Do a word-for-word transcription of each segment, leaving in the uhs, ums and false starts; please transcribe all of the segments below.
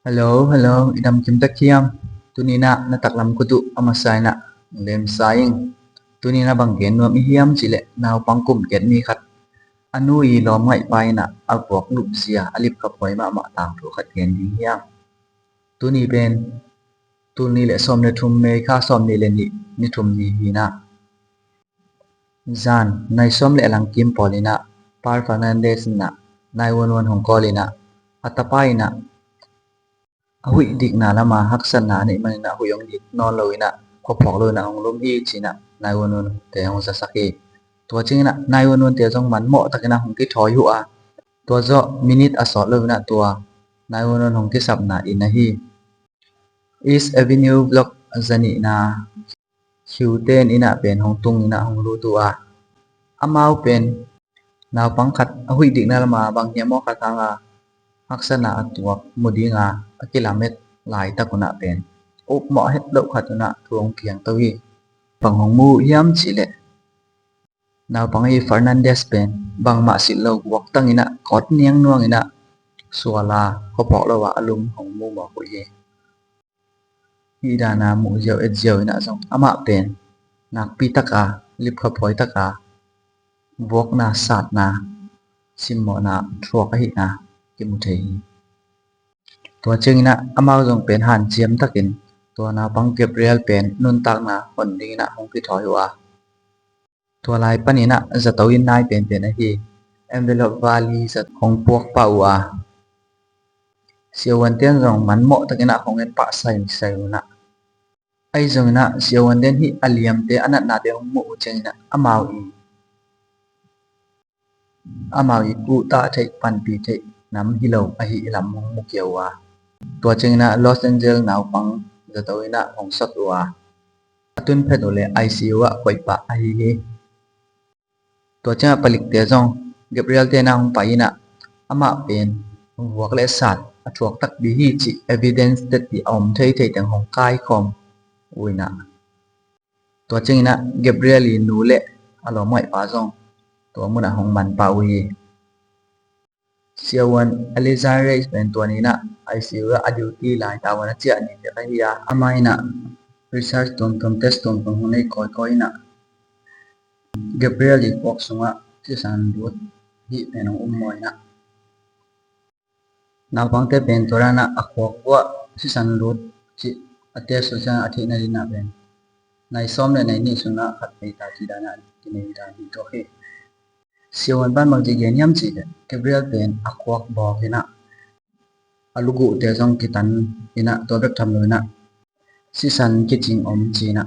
Hello, hello, i dam kim tak hiam? Tuni-in ah na taklam kut uh a masa-in ah lemsa ing. Tuni-in ah bang gen nuam i hiam cih leh naupang kum giat mi khat a nu i lawm ngaihpa in ah a vuak lupzia a lipkhaphuai mahmah tangthu khat gen ding hi hang. Tuni pen tul nih le sawm le thum May kha sawm nih le nih ni thum ni hi-in ah zan nai sawm le a lang kim pawl in ah Paul Fernandez in ah nine one one hong call in ah a tapa in ah a huih dikna lam ah haksatna a neih manin ah huih hong dik nawn lo in ah khuaphawk lo in ah hong lum hi ci-in ah nine one one te hong zasak hi. Tua ciangin ah nine one one te zong manmawh takin ah hong kithawi uh a, tua zawh minute a sawt lo in ah tua nine one one hong kisapna inn ahi East Avenue Block za nihna Q ten in ah pen hong tung in ah hong lut uh a, amau pen naupang khat a huih dikna lam ah bang hiam maw khat hang a haksatna a tuak mu ding a a kilamet laitak un ah pen upmawh het loh khat un ah thu hong kiangto hi. Bang hong mu uh hiam cih leh naupang i Fernandez pen bangmah silh lo guaktang in ah kawt niangnuang in ah sual a khuaphawk lo ah a lum hong mu mawk uh hi. Hih dan a muh ziau et ziau in ah zong amah pen nakpi tak a lipkhaphuai tak a vuakna satna simmawhna thuak ahihna kimu thei hi. Tua ciangin ah amau zong pen hanciam takin tua naupang Gabriel pen nuntakna hon dingin ah hong kithawi uh a, tua lai panin ah zato in nai penpen ahi envelope vali zat hong puak pah uh a, siavuante'n zong manmawh takin ah hong en pah saisai un ah, ahi zongin ah siavuante'n hih a liamte a natnate hong muh uh ciangin ah amau i amau i kuhtah theih panpih theih nam hi lo ahi lam hong mukhia uh a, tua ciangin ah Los Angeles naupang zato in ah hong sot uh a, a tun phet uh leh I C U ah koih pah ahi hi. Tua ciangah palikte zong Gabriel te na hong pai in ah amah pen vuak le sat a thuak takpi hi cih evidence teti a om theithei teng hong kaikhawm uh in ah, tua ciangin ah Gabriel i nu le a lawmngaihpa zong tua munah hong man pah uh hi. Siavuan Eliezer Reyes pen tua ni-in ah I C U ah a duty lai tavuan a ciah ni tek ahi a, amah in ah research tuamtuam, test tuamtuam hong nei kawikawi in ah Gabriel i khuak sungah sisan lut hih pen hong um maw in ah, naupangte pen tua dan ah a khuak vuah sisan lut cih a test uh ciang a theihna ding in ah pen nai sawm le nai nih sungah khat pei ta cih dan ah kinei dan hi tuak hi. Siavuan pan bangci gen hiam cih leh Gabriel pen a khuak bawk in ah a luguhte zong kitan in ah tua bek tham lo in ah sisan kicing om ci-in ah,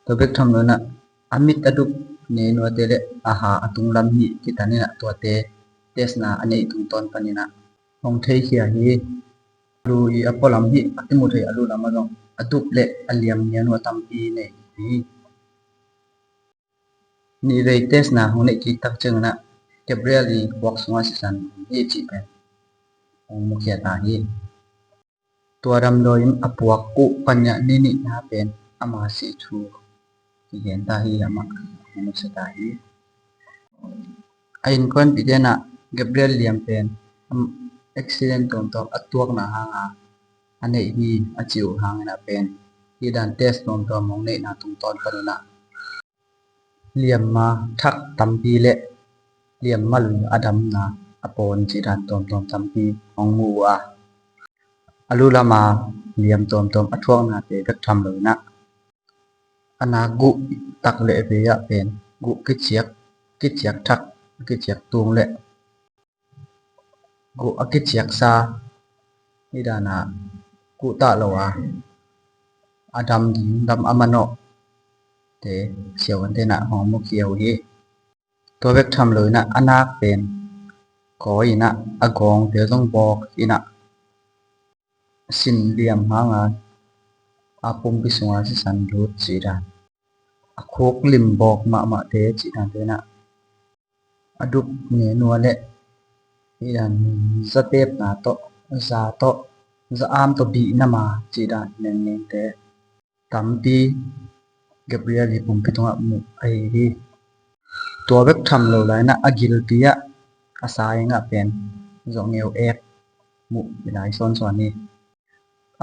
tua bek tham lo in ah a mit a dup ne nuate le a ha a tunglam nih kitan in ah tuate testna a neih tungtawn panin ah hong theikhia hi. A lu i a pualam hih a kimu thei a lu lamah zong a dup le a liam ne nua tampi nei hi. Nihvei testna hong neih kik tak ciangin ah Gabriel i khuak sungah sisan hi cih pen hong mukhia ta hi. Tua damdawi in a puak uh pan in ah ni nihna pen ama sih thu kigen ta hi, amah hong nusia ta hi. A innkuanpihte in ah Gabriel liam pen accident tuamtuam a tuakna hanga a neih hi a ci uh hangin ah pen hih dan test tuamtuam hong neihna tungtawn panin ah liamma thak tampi le liamma lui a damna a pawn cih dan tuamtuam tampi hong mu uh a, a lu lama liam tuamtuam a thuaknate bek tham lo in ah a nak guh tak le vei ah pen guh kiciak, kiciak thak, kiciak tung le guh a kiciaksa hih dan ah guh tah lo a a dam ding, dam a manawh te siavuante in ah hong mukhia uh hi. Tua bek tham lo in ah a nak pen kawi in ah a gawngte zong bawk in ah sin liam hanga a pumpi sunga sisan lut cih dan, a khuk lim bawk mahmahte cih dante in ah a dup ne nua le hih dan zatepna tawh, za tawh, za am tawh bihna ma cih dan nengnengte tampi Gabriel i pumpi tungah muh ahi hi. Tua bek tham lo lai in ah a gilpi ah a saing ah pen zawhngeu ek muh hi lai sawnsawn hi.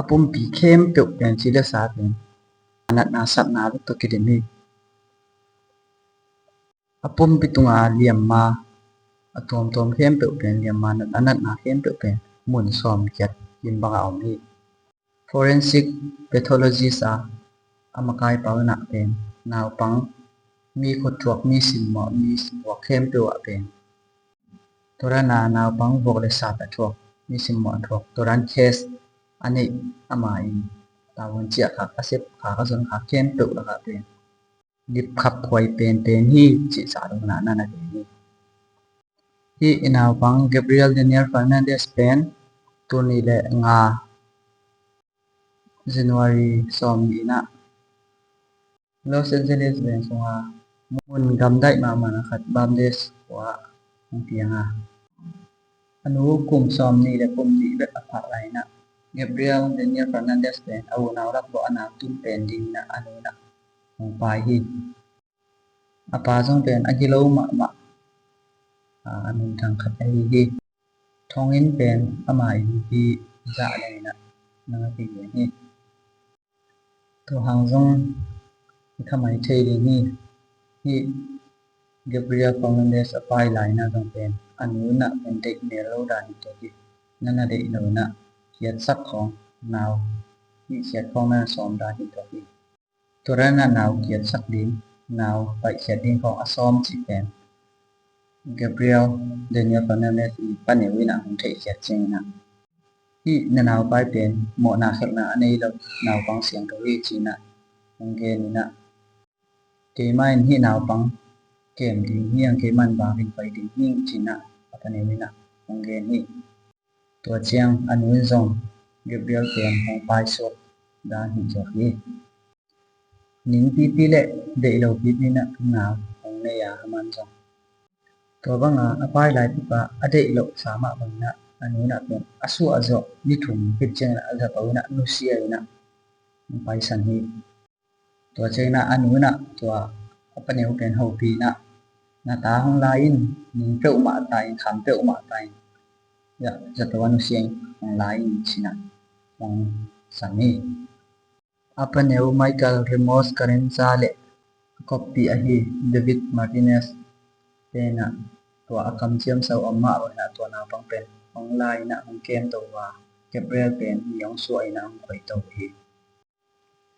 A pumpi khempeuh pen ci le sa pen a natna satna bek tawh kidim hi. A pumpi tunga liamma, a tuamtuam khempeuh pen liamma, a natna khempeuh pen mun sawm kiat kim banga om hi. Forensic pathologist a, a makai pau inah pen naupang mi khutthuak, mi simmawh, mi simmawh khempeuh ah pen tua dana naupang vuak le sat a thuak, mi simmawh a thuak, tua dan case a neih ama in tavuan ciah khak, a sep khak, a zon khak khempeuh lakah pen lipkhap huai penpen hi cih sah dongna na na gen hi. Hih i naupang Gabriel Daniel Fernandez pen tuni le nga January sawm ni inah Los Angeles veng sunga mun gamdaih mahmah a khat Bamdes khua hong piang a, a nu kum sawm ni le kum nih bek a phak lai inah Gabriel Daniel Fernandez pen a unau lak bawh a nau tum pen ding inah a nu inah hong pai hi. A pa zong pen a gilo mahmah a minthang khat ahi hi. Thonginn pen ama inn hi zah le inah nang a kigen hi. Tua hang zong i khamai thei ding hi. Hih Gabriel Fernandez a pai lai inah zong pen a nu inah pen deih mel lo dan hi tua hi. Nana deih lo inah kiatsak khawng, nau hih kiat khawng nana sawm dan hi tua hi. Tua dana nau kiatsak ding, nau paihkhiat ding khawng a sawm cih pen Gabriel Daniel Fernandez i paneu inah hong theihkhiat ciang inah hih na naupai pen mawhna khelhna a nei lo naupang siangtho hi ci inah hong gen inah keimah in hih naupang kem ding hi ang, keimah in bangin pai ding hi ci inah a paneu inah hong gen hi. Tua ciang a nu in zong Gabriel pen hong paisuak dan hi zuak hi. Ning pipi le deih lo pipi inah nau hong nei a, aman zong tua banga a pai lai pipa a deih loh sa mah bang inah a nu inah pen a suah zawh ni thum khit ciang inah a zato inah nusia inah hong paisan hi. Tua ciang inah a nu inah tua a paneu pen hopih inah na ta hong la in, ning peuhmah ta in, kham peuhmah ta in, zato a nusia in hong la in ci inah hong sam hi. A paneu Michael Ramos Carenza le a koppih ahi David Martinez pen ah tua a kamciam sau om mah bang inah tua naupang pen hong la inah hong kemto uh a, Gabriel pen mi hong suah inah hong khoito uh hi.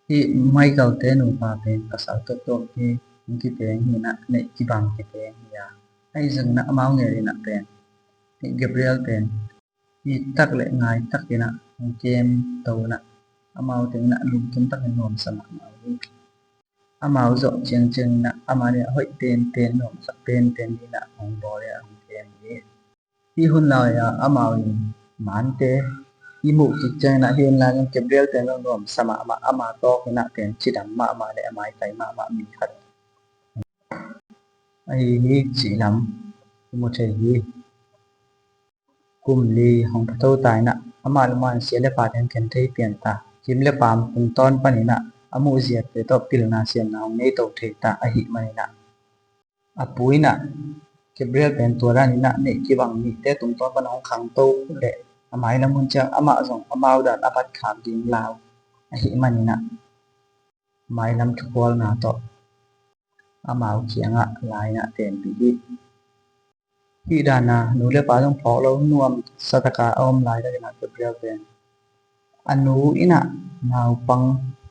Hih Michael te nupa pen pasal tuamtuam hi, hong kipeng hi inah neih kibang kipeng hi a, ahi zongin ah amau ngel inah pen hih Gabriel pen it tak le ngai tak inah hong kemto inah amau teng inah lungkim takin nuamsa mahmah uh hi. Amau zawh ciangciang inah amah le a hoih penpen, nuamsa penpen inah hong bawl le hong kem uh hi. Hih hun lai-a amau in mante i muh kik ciang inah hih hun lai-a Gabriel pen zong nuamsa mahmah, ama tawk inah pen cidam mahmah le a maitai mahmah mi khat ahi hi cih lam i mu thei hi. Kum li hong pha to ta inah amah lungmang sia le pha teng khen thei pian ta, kim le paam tungtawn pan inah a muh ziate tawh pilna siamna hong nei to thei ta ahih man inah a pu inah Gabriel pen tua dan inah neih kibang mite tungtawn pan hong khangto le a mailam hun ciang amah zong amau dan a bat khak ding lau ahih man inah mailam thukhualna tawh amau kiangah la inah tenpih hi. Hih dana nu le pa zong phawk lo nuamsa taka a om laitak inah Gabriel pen a nu inah naupang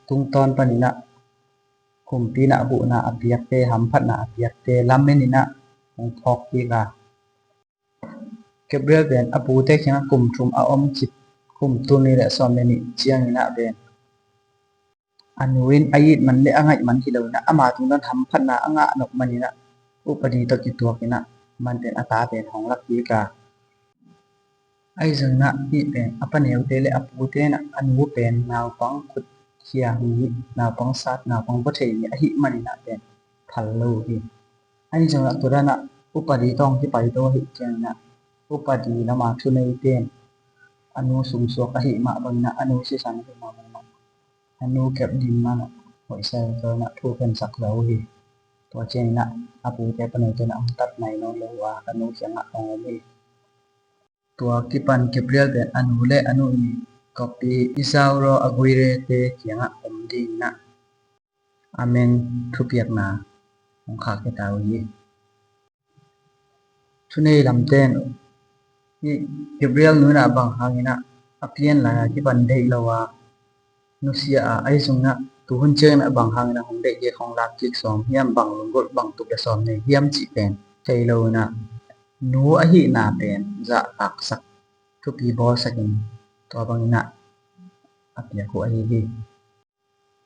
tungtawn pan inah kumpi inah huhna a piakte, hamphatna a piakte lamen inah hong phawk kik a, Gabriel pen a pute kiangah kum thum a om khit, kum tul nih le sawm le nih ciang inah pen a nu in a it man le a ngaih man hi lo inah ama tungtawn hamphatna a ngah nop man inah upadi tawh kituak inah man pen a ta pen hong lak kik a, ahi zongin ah hih pen a paneute le a pute inah a nu pen naupang khutkhia hi, naupang sat, naupang bua thei hi ahih man inah pen phal lo uh hi. Ahi zongin ah tua dan ah upadi tawh hong kipai to ahih ciangin ah upadi lama thuneite in a nu sungsuak ahih mah bangin ah a nu sisan ahih mah bangin ah a nu kep ding man ah hoihsa zo inah thu khensak zo uh hi. Tua ciangin ah a pute paneute inah hong tat nai nawn lo uh a, a nu kiangah hong om hi. Tua kipan Gabriel pen a nu le a nu i Copy, Isauro Aguirre-te kiangah om dingin ah a meng thupiakna hong khak khia ta uh hi. Thunei lamten hih Gabriel nu in ah bang hangin ah a pian lai-a kipan deih lo a nusia a, ahi zongin ah tuhun ciangin ah bang hangin ah hong deih kik, hong lak kik sawm hiam, bang lunggulh, bang tup le sawm nei hiam cih pen thei lo in ah, nu ahihna pen zahtaksak, thupi bawlsakin tua bangin ah a piak uh ahi hi.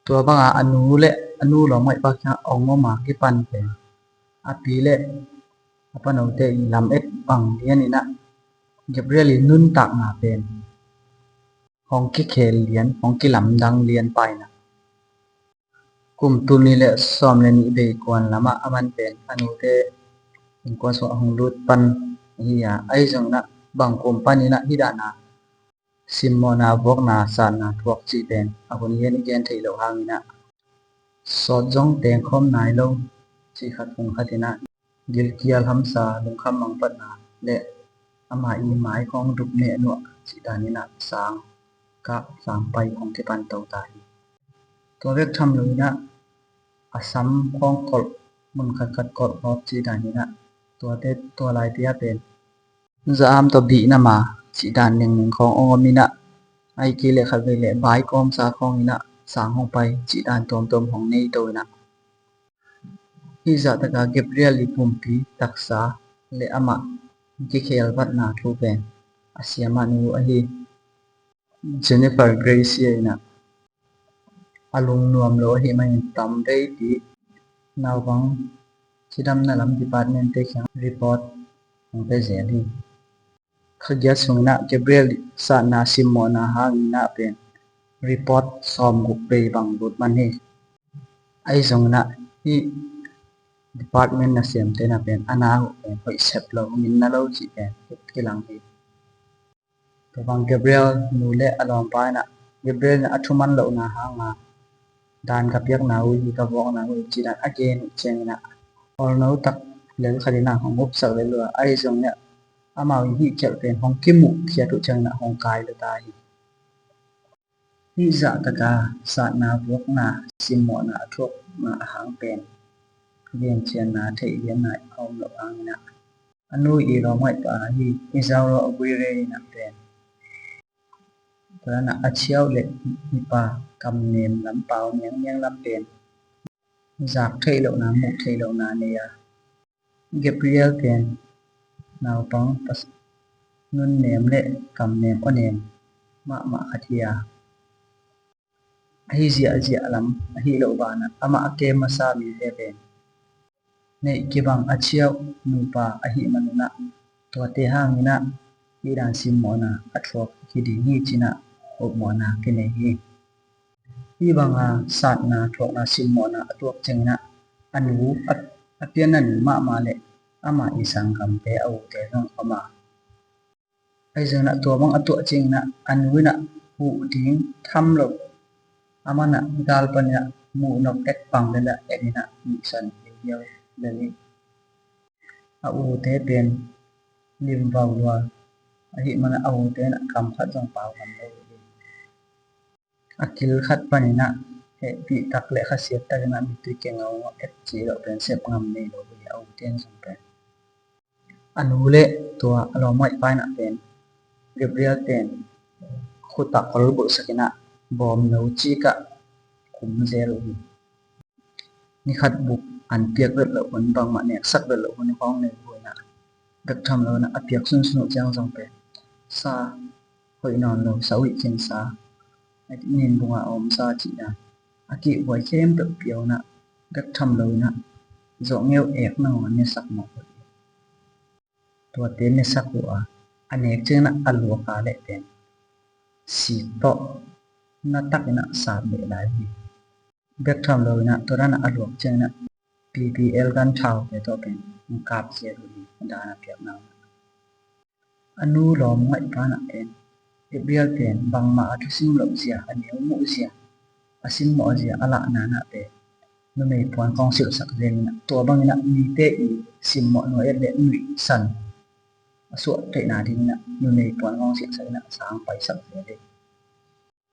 Tua banga a nu le a nu lawmngaihpa kiangah hong om a kipan pen a pi le a panote i lamet bang lianin ah Gabriel i nuntakna pen hong kikhel lian, hong kilamdang lian paina. Kum tul nih le sawm le nih bei kuan lamah a man pen a nute innkuan sungah hong lut pan ahi a, ahi zongin ah bang kum panin ah hih dana simmawhna, vuakna, satna thuak cih pen a hun lian i gen theih loh hangin ah sawt zong tengkhawm nai lo cih khat hun khatin ah gilkial hamsa, lungkham mangpatna le ama i mai khawng dup neh nuah cih danin ah sang kah sang pai hong kipan to ta hi. Tua bek tham loin ah a sam khawng kolh, mun khatkhat kolh hawk cih danin ah tuate, tua laite ah pen za-am tawh bihna ma cih dan ningning khawng hong om in ah, ahih kei leh khatvei leh bai kawmsa khawng in ah sang hong pai cih dan tuamtuam hong nei to in ah, hih zahtaka Gabriel i pumpi taksa le amah kikhelbatna thu pen a siamah nu ahi Jennifer Gracia in ah a lungnuam lo ahih manin tam veipi naupang cidamna lam department-te kiang report hong pia zel hi. Kha giat sungin ah Gabriel satna simmawhna hangin ah pen report sawmguk vei bang lut man hi. Ahi zongin ah hih department nasemte na pen a na uh pen hoih sep lo, minna lo cih pen kilang hi. Tua bang Gabriel nu le a lawmpa in ah Gabriel in ah a thuman lohna hanga dan ka piakna uh hi, ka vuakna uh hi cih dan a gen uh ciangin ah olno tak lel khat in ah hong upsak lel uh a, ahi zongin ah amau in hih khialh pen hong kimuh khiat uh ciangin ah hong kai lua ta hi. Hih zahtaka satna, vuakna, simmawhna a thuakna a hang pen gencianna, theihlianna a om loh hangin ah a nu i lawmngaihpa hi Isauro Aguirre in ah pen tua dan ah a ciau le mipa kamnem lam, pau niangniang lam pen zak theih lohna, muh theih lohna nei a, Gabriel pen naupang pas-, nunnem le kamnem awnem mahmah khat hi a, ahi ziahziah lam ahih loh banah amah a kem masa mite pen neih kibang a ciau nupa ahih manun ah tuate hangin ah hih dan simmawhna a thuak hi ding hi ci-in ah upmawhna kinei hi. Hih banga satna, thuakna, simmawhna a tuak ciangin ah a nu, a, a pianna nu mahmah le amah i sanggamte, a ute zong om a, ahi zongin ah tua bang a tuah ciangin ah a nu in ah huh ding tham lo, a man ah gal panin ah muh nop et pang lel ah en in ah nuihsan hiauhiau lel hi. A ute pen limvau lua ahih man ah a ute in ah kam khat zong pau ngam lo hi. A kil khat panin ah hehpih tak le khasiat takin ah mittui kengau et cih loh pen sep ngam nei lo hi, a ute in zong pen. A nu le tua a lawmngaihpa in ah pen Gabriel pen khut ah kol bulhsak in ah bawmno cik ah khum zel uh hi. Ni khat buk an piak vet loh hun, bangmah neksak vet loh hun khawng nei uh in ah bek tham lo in ah a piak sunsun uh ciang zong pen sa hoih nawn lo, sa uih khin sa, a nin bungah a om sa cih dan a kihhuai khempeuh pia uh in ah bek tham lo in ah zawhngeu ek nangawn nesak mawk uh hi. Tuate nesak uh a, a nek ciangin ah a luak a leh pen sik tawh na takin ah sap leh lai uh hi. Bek tham lo in ah tua dan ah a luak ciangin ah P P L ganthau te tawh pen hong kap zel uh hi, a dan a piakna uh. A nu lawmngaihpa in ah pen Gabriel pen bangmah a thusim loh zia, a neu muh zia, a simmawh zia a lahna in ah pen numei puan khawng silhsak zel in ah, tua bangin ah mite i simmawh nuai et le nuihsan a suah theihna dingin ah numei puan khawng silhsak in ah sang paisak zel hi.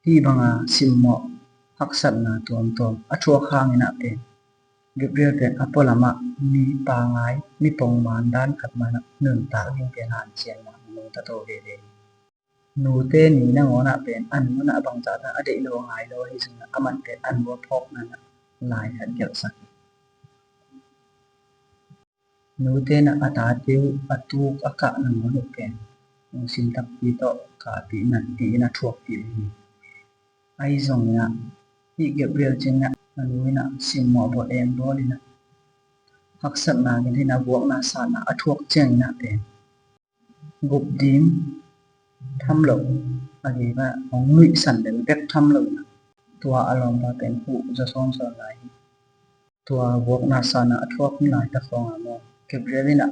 Hih banga simmawh haksatna tuamtuam a thuak hangin ah pen Gabriel pen a pualamah mi pangai, mi pongman dan khat manah nuntak ding pen hanciamna nungta to veve. Nute ni nangawnah pen a nu nah bangzah dan a deih lo a ngai lo ahi zongin ah aman pen a nu a phawkna nah lai khat gelhsak hi. Nute nah a tate uh a tuk a kah nangawn uh pen lungsim takpi tawh kahpih natpih in a thuakpih uh hi. Ahi zongin ah hih Gabriel ciangin ah a nu in ah simmawh bawl em bawl in ah haksatna genthei in ah vuakna satna a thuak ciangin ah pen gup ding tham lo, a gei bang hong nuihsan lel bek tham lo in ah tua a lawmpa pen huh zaw sawnsawn lai hi. Tua vuakna satna a thuak hun laitak khawngah maw Gabriel in ah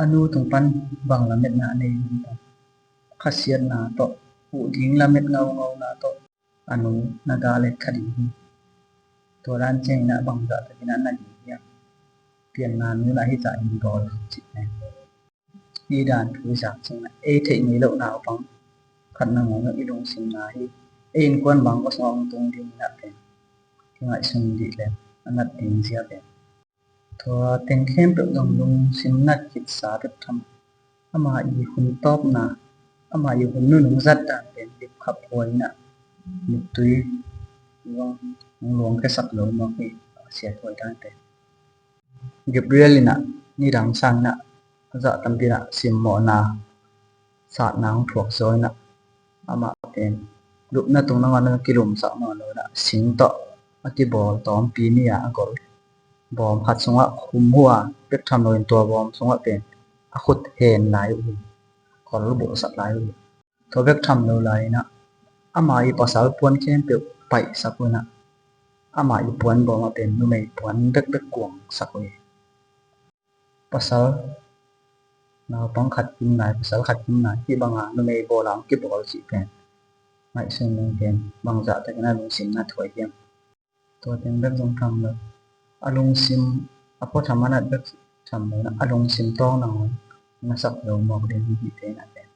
a nu tung pan bang lametna a nei hiam tawh, khasiatna tawh, huh ding lamet ngaungauna tawh a nu na gah let kha ding hi. Tua dan ciangin ah bangzah takin ah na ding hiam? Pianna nu nah hih zah in bawl cih pen hih dan thu i zak ciangin ah ei theih ngei loh naupang khat nangawn i lungsimna hi. Ei innkuan bangkua sungah hong tung ding in ah pen kingaihsun dih leng a nat ding zia pen. Tua teng khempeuh zong lungsim nat khitsa bek tham. Ama i hun tawpna, ama i hun nunung zat dan pen lipkhap huai in ah mittui zong hong luang khiasak lo mawk hi. A siat huai dan pen Gabriel in ah nidang sangin ah a zah tampi in ah simmawhna satna hong thuak zaw in ah amah pen lupna tung nangawn a kilumsak nawn lo in ah sing tawh a kibawl tawmpi ni-a a gol bawm khat sungah khum uh a, bek tham loin tua bawm sungah pen a khut hen lai uh hi. Kol bulhsak lai uh hi. Tua bek tham lo lai in ah ama i pasal puan khempeuh paihsak uh in ah ama i puan bawm ah pen numei puan bekbek kuangsak uh hi. Pasal naupang khat kim lai, pasal khat kim lai, hih banga numei bawla hong kibawl cih pen ngaihsun leng pen bangzah takin a lungsim nat huai hiam? Tua teng bek zong tham lo, a lungsim a pua tham a nat bek tham lo in ah a lungsim tawng nangawn na sak lo mawk ding hi. Hihte in ah pen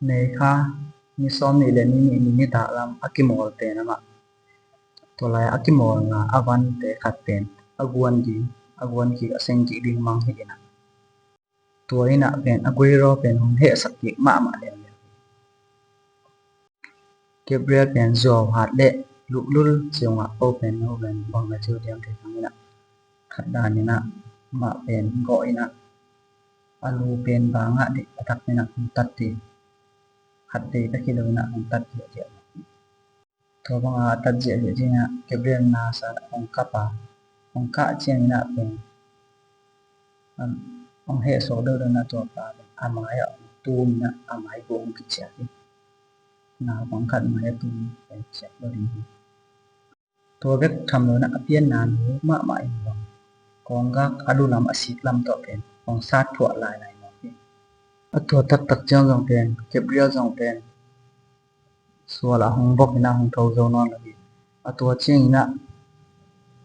May kha ni sawm nih le ni nih ni nitak lam a kimawl pen amah tua lai a kimawlna a vante khat pen a guan ding, a guan kik, a seng kik ding mang hi in ah tua in ah pen a guiraw pen hong hehsak kik mahmah leuleu. Gabriel pen zuau hat leh luklul ciangah ko pen no pen bang na ci uh diam thei thang in ah khat dan in ah mah pen gawh in ah a lu pen bangah deih a tak in ah hong tat ding, khat deih tak hi lo in ah hong tat ding. Tua banga a tat ziahziah ciangin ah Gabriel na sa hong kap a, hong kah ciangin ah pen hong heh suak deuhdeuh in ah tua pa pen a mai-ah hong tum in ah a mai guh hong kiciak hi. Naupang khat mai-ah tum in ah kiciak lo ding hi. Tua bek tham lo in ah a pianna nu mahmah in zong kawnggak a lu lam a sik lam tawh pen hong sat thuah lailai mawk hi. A tua taktak ciang zong pen Gabriel zong pen sual ah hong bok in ah hong tho zo nawn lo hi. A tua ciangin ah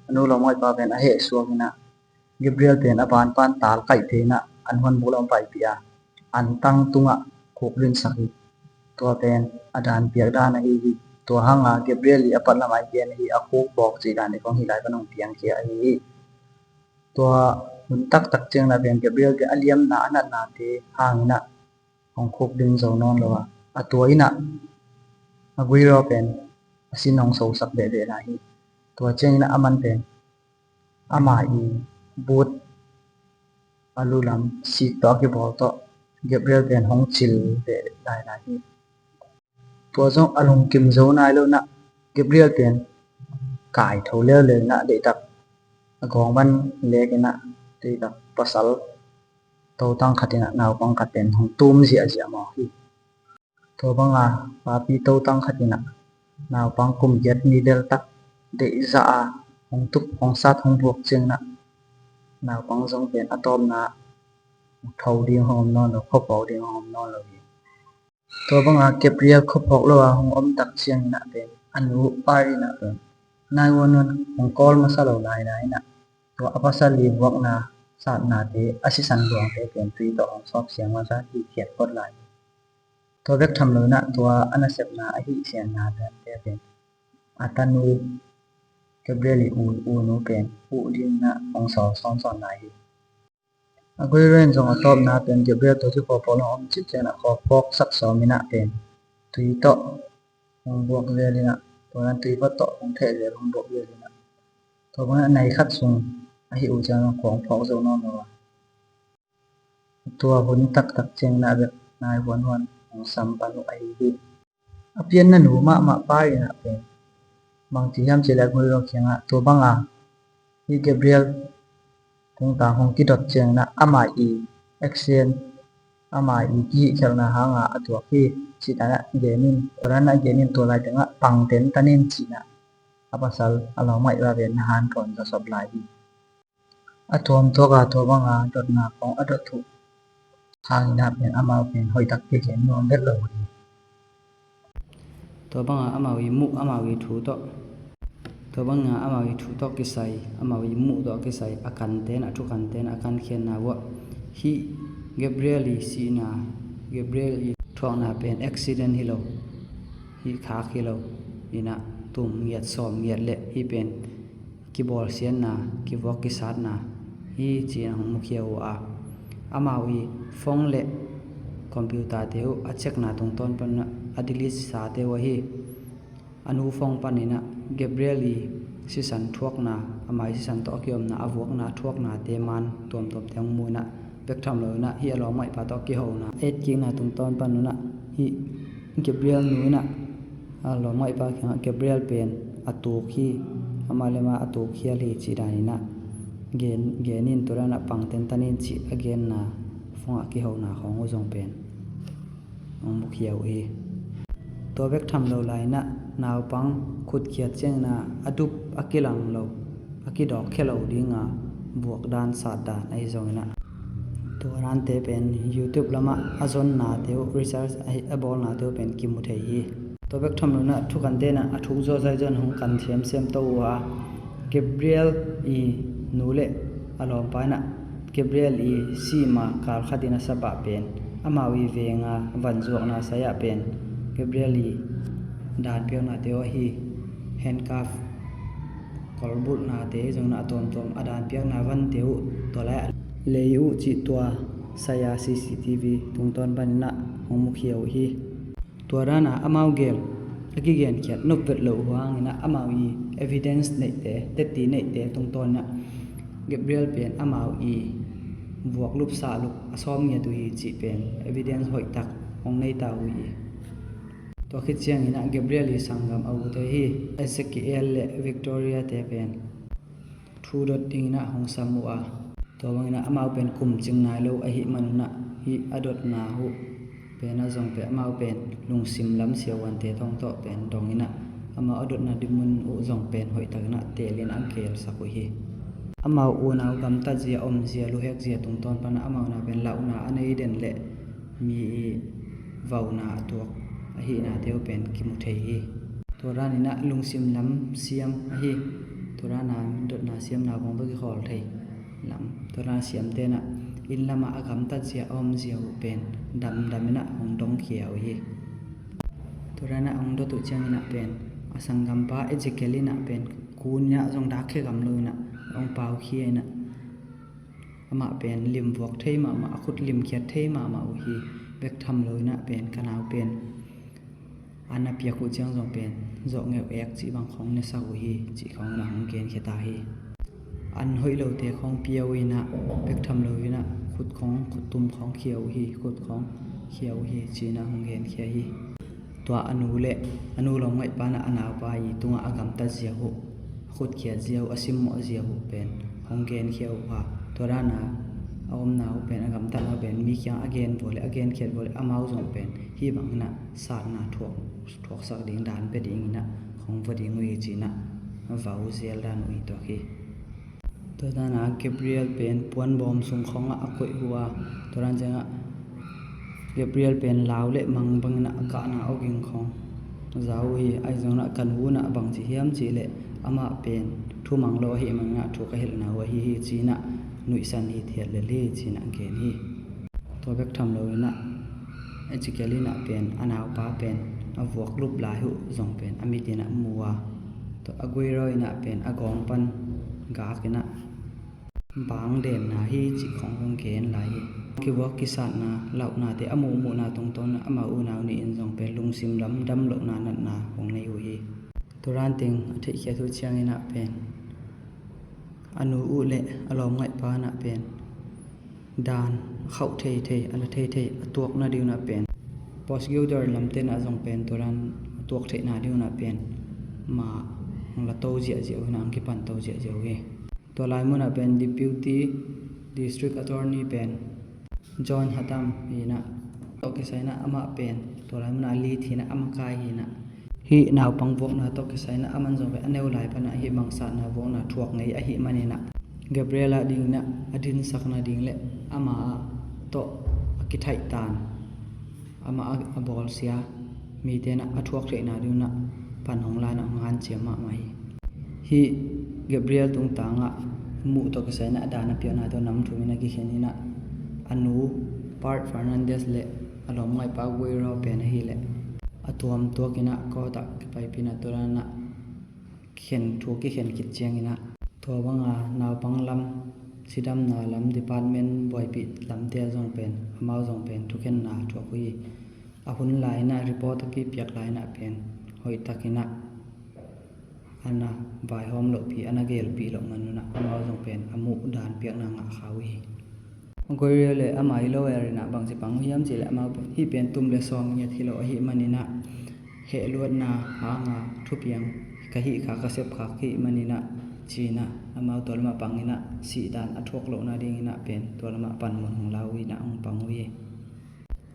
a nu lawm ngaihpa pen a heh suak in ah Gabriel pen a banpan tal kaihte in ah an huan buk lam paipih a an tang tungah khuk linsak hi. Tua pen a dan piak dan ahi hi. Tua hanga Gabriel i a pat lam ai gen ahi a khuk bawk cih dan i kong hi lai pan hong piang khia ahi hi. Tua hun taktak ciang lai pen Gabriel pen a liamna a natnate hangin ah hong khuk ding zo nawn lo a, a tua in ah a guiraw pen a sin hong sosak behbeh lai hi. Tua ciangin ah a man pen ama i but a lu lam sik tawh a kibawl tawh Gabriel pen hong cil beh lailai hi. Tua zong a lungkim zo nai lo in ah Gabriel pen kai tho leuleu in ah deihtak a gawng van lek in ah deihtak pasal totang khat in ah naupang khat pen hong tum ziahziah mawk hi. Tua banga papi totang khat in ah naupang kum giat ni deltak deih zah a hong tup hong sat hong buak ciangin ah naupang zong pen a tawpna tho ding hong om nawn lo, khuaphawk ding hong om nawn lo hi. Tua banga Gabriel khuaphawk lo a hong om tak ciangin ah pen a nu pai in ah pen nine one one hong call masa lo lailai in ah tua a pasal i vuakna satnate a sisan luangte pen tui tawh hong sawp siang masa hi khiat phot lai. Tua bek tham lo in ah tua a nasepna a hihsianna dante pen a tanu Gabriel i u, unu pen huh ding in ah hong sawl sawnsawn lai hi. A guiruin zong a tawpna pen Gabriel tua ci khawlpawk lo om cih ciangin ah khawlpawk sak sawm in ah pen tui tawh hong buak zel in ah, tua dan tui vat tawh hong theh zel, hong buak zel in ah, tua bangin a nai khat sung a hih uh ciangin ah khua hong phawk zo nawn lo a, tua hun taktak ciangin ah bek nai huanhuan hong sam pan uh ahi hi. A pianna nu mahmah pa in ah pen bang ci hiam cih leh a guiru kiangah tua banga hih Gabriel tungtang hong kidot ciangin ah ama i accident, ama i kihihkhelhna hanga a tuak hi cih dan ah gen in, tua dan ah gen in, tua lai tengah pang tentan in cih in ah a pasal a lawmngaihpa pen na hankawn zasop lai hi. A tuamtuak a tua banga dotna khawng a dot uh hangin ah pen amau pen hoihtak kigen nuam vet lo hi. Tua banga amau i muh, amau i thu tawh, tua banga amau i thu tawh kisai, amau i muh tawh kisai a kanten, a thu kanten a kankhiatna uah hih Gabriel i sihna, Gabriel i thuakna pen accident hi lo, hih khak hi lo in ah tum ngiat sawm ngiat leh hih pen kibawlsiatna, kivuak kisatna hi ci-in a hong mukhia uh a, amau i phone le computer-te uh a checkna tungtawn pan a delete sate uh ahi. A nu phone panin ah Gabriel i sisan thuakna, ama i sisan tawh a kiomna, a vuakna, a thuaknate man tuamtuamte hong mu in ah bek tham lo in ah hih a lawmngaihpa tawh a kihona, a etkikna tungtawn pan un ah hih Gabriel nu in ah a lawmngaihpa kiangah Gabriel pen a tuk hi, amah le amah a tuk khial hi cih dan in ah gen, gen in, tua dan ah pang tentan in cih a genna phone ah kihona khawng uh zong pen hong mukhia uh hi. Tua bek tham lo lai in ah naupang khutkhiat ciangin ah a dup a kilang lo, a kidawk khia lo dinga buak dan, sat dan ahi zongin ah tua dante pen YouTube lamah a zonnate uh, research a, a bawlnate uh pen kimu thei hi. Tua bek tham lo in ah thukan tenah a thuk zawzaw zon hong kan thiamsiam to uh a, Gabriel i nu le a lawmpa in ah Gabriel i sihma kalkhat in a sapah pen amau i venga vanzuakna sai-ah pen Gabriel i danpiaknate uh ahi, handcuff, kolbulhnate zong in ah a tuamtuam a danpiakna vante uh tua lai-ah lei uh cih tua sai-a C C T V tungtawn panin ah hong mukhia uh hi. Tua dana amau gel a kigenkhiat nop vet loh uh hangin ah amau i evidence neihte, tetti neihte tungtawn in ah Gabriel pen amau i vuak lup sah lup a sawm ngiat uh hi cih pen evidence hoihtak hong nei ta uh hi. Tua khit ciangin ah Gabriel i sanggam a ute hi, Ezekiel le Victoria te pen thu dot dingin ah hong sam uh a, tua bangin ah amau pen kumcing nai lo ahih manun ah hih a dotna uh pen ah zong pen amau pen lungsim lam siavuante thong tawh pen dongin ah amau a dotna dinmun uh zong pen hoihtakin ah teelin a gelsak uh hi. Amau unau gamtat zia, om zia, luhek zia tungtawn pan ah amau na pen lauhna a nei den le mi i vauna a tuak ahihnate uh pen kimu thei hi. Tua danin ah lungsim lam siam ahi, tua dana dotna siamna kong bek i khawl thei lam, tua dana siamte in ah inn lamah a gamtat zia, a om zia uh pen damdamin ah hong dongkhia uh hi. Tua dana hong dot uh ciangin ah pen a sanggampa Ezekiel in ah pen kun in ah zong dakkhia gam lo in ah hong paukhia in ah amah pen limvuak thei mahmah, a khut limkhiat thei mahmah uh hi. Bek tham lo in ah pen ka nau pen an a piak uh ciang zong pen zawhngeuh ek cih bang khawng nesak uh hi cih khawng in ah hong genkhia ta hi. An hoih lote khawng pia uh in ah bek tham lo in ah khut khawng, khuttum khawng khia uh hi, khut khawng khia uh hi ci-in ah hong genkhia hi. Tua a nu le a nu lawmngaihpa in ah a naupa i tungah a gamtat zia uh, a khutkhiat zia uh, a simmawh zia uh pen hong genkhia uh a, tua dana a omna uh pen, a gamtatna uh pen mi kiang a gen vua le a genkhiat vua le amau zong pen hih bangin ah satna thuak, thuaksak ding dan pia dingin ah hong vua ding uh hi ci-in ah vau zel dan uh hi tuak hi. Tua dana Gabriel pen puanbawm sung khawngah a koih uh a, tua dan ciangah Gabriel pen lau le mang bangin ah a kahna awging khawng za uh hi. Ahi zongin ah ka nu in ah bangci hiam cih leh amah pen thumang lo ahih manin ah thu ka hilhna uh ahi hi ci-in ah nuihsan hithiat lel hi ci-in ah gen hi. Tua bek tham lo in ah Ezekiel in ah pen a naupa pen a vuak lup lai uh zong pen a mit in ah mu a, tua Aguero in ah pen a gawng pan gak in ah bang denna hi cih khong hong gen lai hi. Kivuak kisatna lauhnate a muhmuhna tungtawn ah amau unau nih in zong pen lungsim lam dam lohna natna hong nei uh hi. Tua dan teng a theihkhiat uh ciangin ah pen a nu uh le a lawmngaihpa in ah pen dan a khauh theithei, a la theithei a tuak nading un ah pen prosecutor lamte in ah zong pen tua dan a tuak theihna ding un ah pen mah hong la to ziahziah uh in ah hong kipan to ziahziah uh hi. Tua lai mun ah pen Deputy District Attorney pen John Haddam hi in ah, tawh kisai in ah amah pen tua lai mun ah lead hi in ah, a makai hi in ah, hih naupang vuakna tawh kisai in ah aman zong pen a neu lai pan ah hih bang satna vuakna thuak ngei ahih manin ah Gabriel a ding in ah a dinsak nading le amah tawh a kithaihtan, amah a bawlsia mite in ah a thuak theihna ding un ah pan hong la in ah hong hanciam mahmah hi. Hih Gabriel tungtang ah muh tawh kisai in ah a dan a piakna tawh nam thum in a kikhen in ah a nu Pat Fernandez le a lawmngaihpa Aguero pen ahih leh a tuam tuak in ah court ah kipaipih in ah tua dan ah khen thu kikhen khit ciangin ah tua bang a naupang lam, cidamna lam department buaipih lamte ah zong pen amau zong pen thukhenna thuak uh hi. A hun lai in ah report a pipiak lai in ah pen hoih tak in ah a na vaihawm lohpih, a na gelpih loh man un ah amau zong pen a muh dan piakna ngah kha uh hi. Aguero le ama ii lawyer in ah bangci pang uh hiam cih leh amau pen hih pen tum le sawm ngiat hi lo ahih manin ah hehluatna hang a thupiang ka hih kha, ka sep khak hih manin ah ci in ah amau tua lamah pang in ah sihdan a thuak lohna ding in ah pen tua lamah panmun hong la uh in ah hong pang uh hi.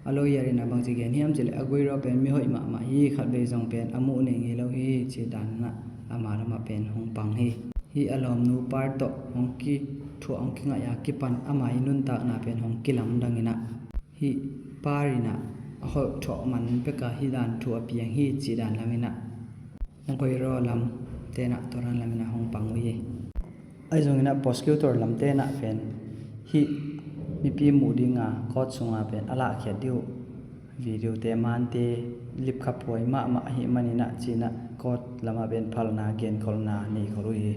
A lawyer in ah bangci gen hiam cih leh Aguero pen mi hoih mahmah hi, khatvei zong pen a muh nei ngei lo hi ci dan in ah ama lamah pen hong pang hi. Hih a lawmnu Pat tawh hong kithuah, hong kingaih a kipan ama ii nuntakna pen hong kilamdang in ah hih Pat in ah a hoih thuah man bek a hih dan thu a piang hi ci dan lam in ah Aguero lamte in ah tua dan lam in ah hong pang uh hi. Ahi zongin ah prosecutor lamte in ah pen hih mipi muh ding a court sung a pen a lahkhiat ding uh video te, mante, lipkhaphuai mahmah ahih manin ah ci in ah court lamah pen phalna genkholhna nei khol uh hi.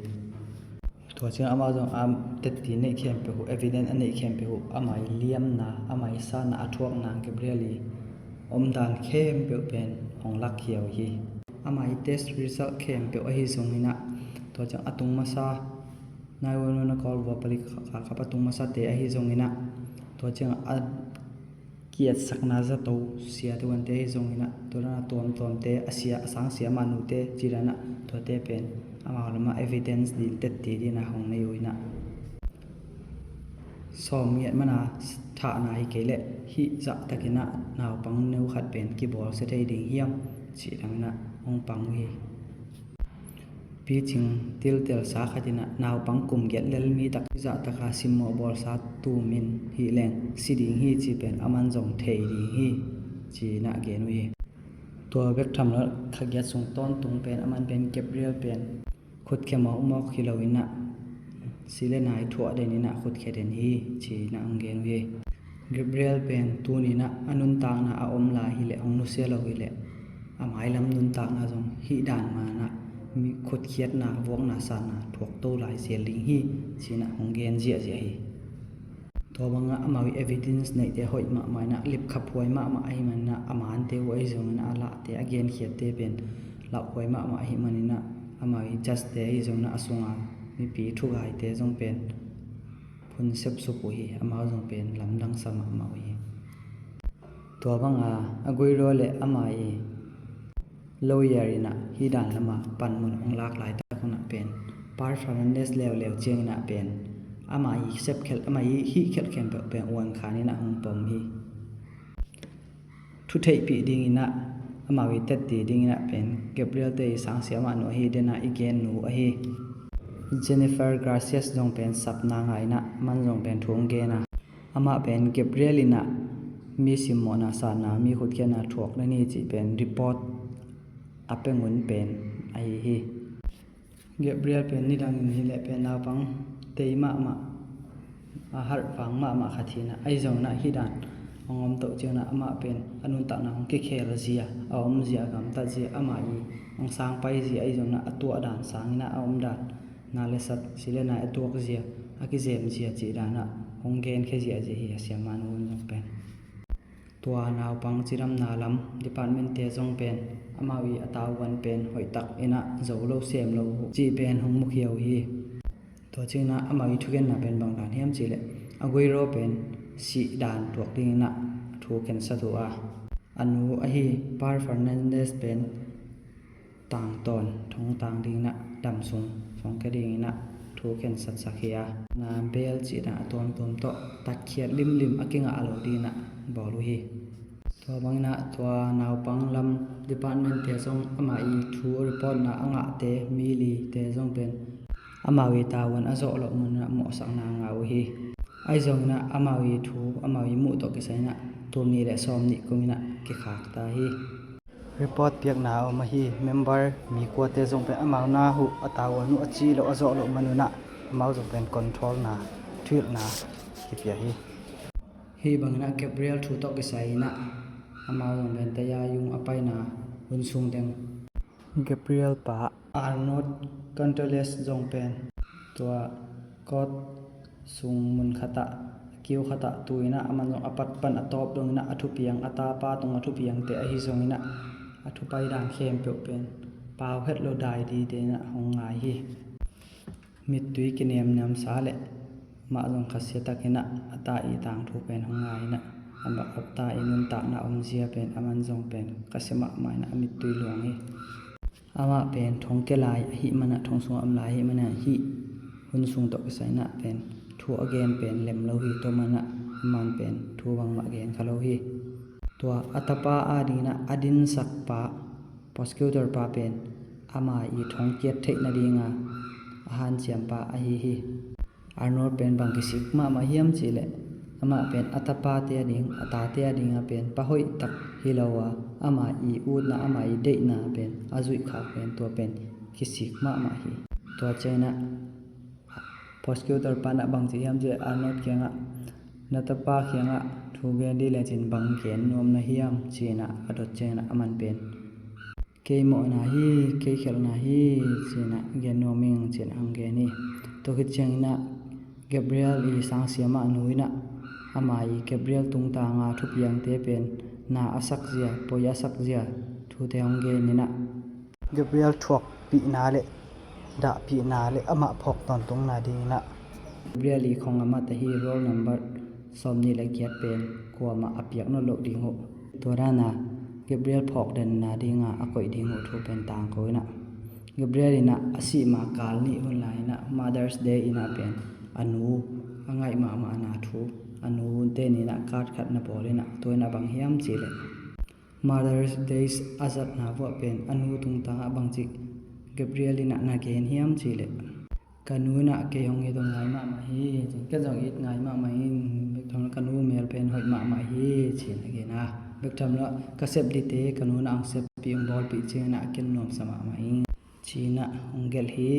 Tua ciang amau zong a tetti neih khempeuh uh, evidence a neih khempeuh uh, ama ii liamna, ama ii satna, a thuakna, Gabriel ii omdan khempeuh pen hong lakkhia uh hi. Ama ii test result khempeuh ahi zongin ah, tua ciang a tung masa nine one one a call vua palik kha, kha, kha a tung masate ahi zongin ah, tua ciang a kietsakna zato sia tuante ahi zongin ah, tua dan a tuamtuamte, a sia, a sangsia mah nute ci dan ah, tuate pen amau lamah evidence ding, tetti ding in ah hong nei uh in ah, sawm ngiat man a thahna hi kei leh hih zahtak in ah naupang neu khat pen kibawlsia thei ding hiam cih lam in ah hong pang uh hi. Picing tiltelsa khat in ah naupang kum giat lel mi tak hih zahtak a simmawh bawlsa tum in hih leng si ding hi cih pen aman zong thei ding hi ci in ah gen uh hi. Tua bek tham lo, kha giat sung tawntung pen aman pen Gabriel pen khutkhia mawkmawk hi lo in ah, si le nai thuah den in ah khutkhia den hi ci in ah hong gen uh hi. Gabriel pen tuni in ah a nuntakna a om lai hi leh, hong nusia lo hi leh, a mailam nuntakna zong hih dan man ah mi khutkhiatna, vuakna, satna thuak to lai zel ding hi ci in ah hong gen ziahziah hi. Tua bang ah amau ii evidence neihte hoih mahmah in ah, lipkhaphuai mahmah ahih manin ah, a mante uh ahi zongin ah, a lahte, a genkhiatte pen lauhuai mahmah ahih manin ah, amau ii judge te ahi zongin ah, a sung a mipi thugaite zong pen phun sepsuk uh hi, amau zong pen lamdangsa mahmah uh hi. Tua bang a Aguero le ama ii lawyer in ah hih dan lam a panmun hong lak laitak hun ah pen Pat Fernandez leuleu ciangin ah pen ama ii sepkhelh, ama ii hihkhelh khempeuh pen uankhan in ah hong pom hi. Thu theihpih ding in ah, amau ii tetti ding in ah pen Gabriel te ii sangsia mah nu ahi, den a i gen nu ahi Jennifer Garcia zong pen sapna ngah in ah, aman zong pen thu hong gen a, amah pen Gabriel in ah mi simmawhna, satna, mi khutkhiatna thuak na ni cih pen report a pia ngun pen ahi hi. Gabriel pen nidang in hi leh pen naupang tei mahmah, a harh vang mahmah khat hi in ah, ahi zongin ah hih dan hong om toh ciangin ah amah pen a nuntakna hong kikhel zia, a om zia, a gamtat zia, amah i hong sang pai zia, ahi zongin ah a tuah dan sangin ah a om dan, na le sat, si le nai a tuak zia, a kizem zia cih dan ah hong genkhia ziahziah hi a, siamah nu in zong pen. Tua naupang cidamna lam department-te zong pen amau i a tavuan pen hoihtak in ah zo lo sem lo uh cih pen hong mukhia uh hi. Tua ciangin ah amau i thugenna pen bang dan hiam cih leh Aguero pen sih dan tuak dingin ah thu khensat uh a, a nu ahi Pa Fernandes pen tangtawn thong tang dingin ah dam sung thong kia dingin ah thu khensatsak hi a, na bel cih dan a tuamtuam tawh tatkhiat limlim a kingah lo dingin ah bawl uh hi. Tua bangin ah tua naupang lam department-te zong amah i thu report-na a ngahte, mi lite zong pen amau i tavuan a zawh loh manin ah mawhsakna ngah uh hi. Ahi zongin ah amau i thu, amau i muh tawh kisai in ah tul nih le sawm nih kumin ah kikhak ta hi. Report piakna a om ahi member mi kuate zong pen amau na uh a tavuan uh a ci loh, a zawh loh man un ah amau zong pen control-na, thuhilhna kipia hi. Hih bangin ah Gabriel thu tawh kisai in ah amau zong pen taya yung a paina hun sung teng Gabriel pa Arnold Gonzalez zong pen tua court sung mun khatah, kiu khatah tu in ah aman zong a pat pan a tawp dongin ah a thupiang, a tapa tung a thupiangte ahi zongin ah a thupai dan khempeuh pen pau het lo dai dide in ah hong ngai hi. Mittui kiniamniamsa le mah zong khasia takin ah a ta i tangthu pen hong ngai in ah a ta i nuntakna omzia pen aman zong pen khasia mahmah in ah a mittui luang hi. Amah pen thong kia lai ahih man ah, thong sung a om lai ahih man ah hih hun sung tawh kisai in ah pen thu a gen pen lem lo hi. Tua man ah aman pen thu bangmah gen kha lo hi. Tua a tapa adingin ah a dinsakpa, prosecutor pa pen ama i thong kiat theih nadinga a hanciampa ahi hi. Arnold pen bang kisik mahmah hiam cih leh amah pen a tapate ading, a tate adinga pen pa hoihtak hi lo a, ama i utna, ama i deihna pen a zuihkhak pen tua pen kisik mahmah hi. Tua ciangin ah prosecutor pa in ah bang ci hiam cih leh Arnold kiangah, na tapa kiangah thu gen dih lecin bang gen nuam na hiam ci-in ah a dot ciangin ah aman pen kei mawhna hi, kei khelhna hi ci-in ah gen nuam ing ci-in ah hong gen hi. Tua khit ciangin ah Gabriel i sangsiamah nu in ah ama i Gabriel tungtanga thupiangte pen na a sakzia, poi a sakzia thute hong gen in ah Gabriel thuakpihna le dahpihna le amah phawk tawntungna dingin ah Gabriel i khong a mat ahi roll number sawmnih le giat pen kuamah a piak nawn loh ding uh. Tua dana Gabriel phawk denna dinga a koih ding uh thu pen tangko in ah Gabriel in ah a sih ma kal nih hun lai in ah Mother's Day in ah pen a nu a ngaih mahmahna thu a nute ni in ah card khat na bawl in ah tua in ah bang hiam cih leh Mother's Day a zatna vuah pen a nu tungtangah bangci Gabriel in ah na gen hiam cih leh ka nu in ah kei hong it ngai mahmah hi. Ken zong it ngai mahmah hi. Bek tham lo ka nu mel pen hoih mahmah hi ci-in a gen a. Bek tham lo ka sep dite ka nu in ah hong seppih hong bawlpih ciangin ah ken nuamsa mahmah hi ci-in ah hong gelh hi.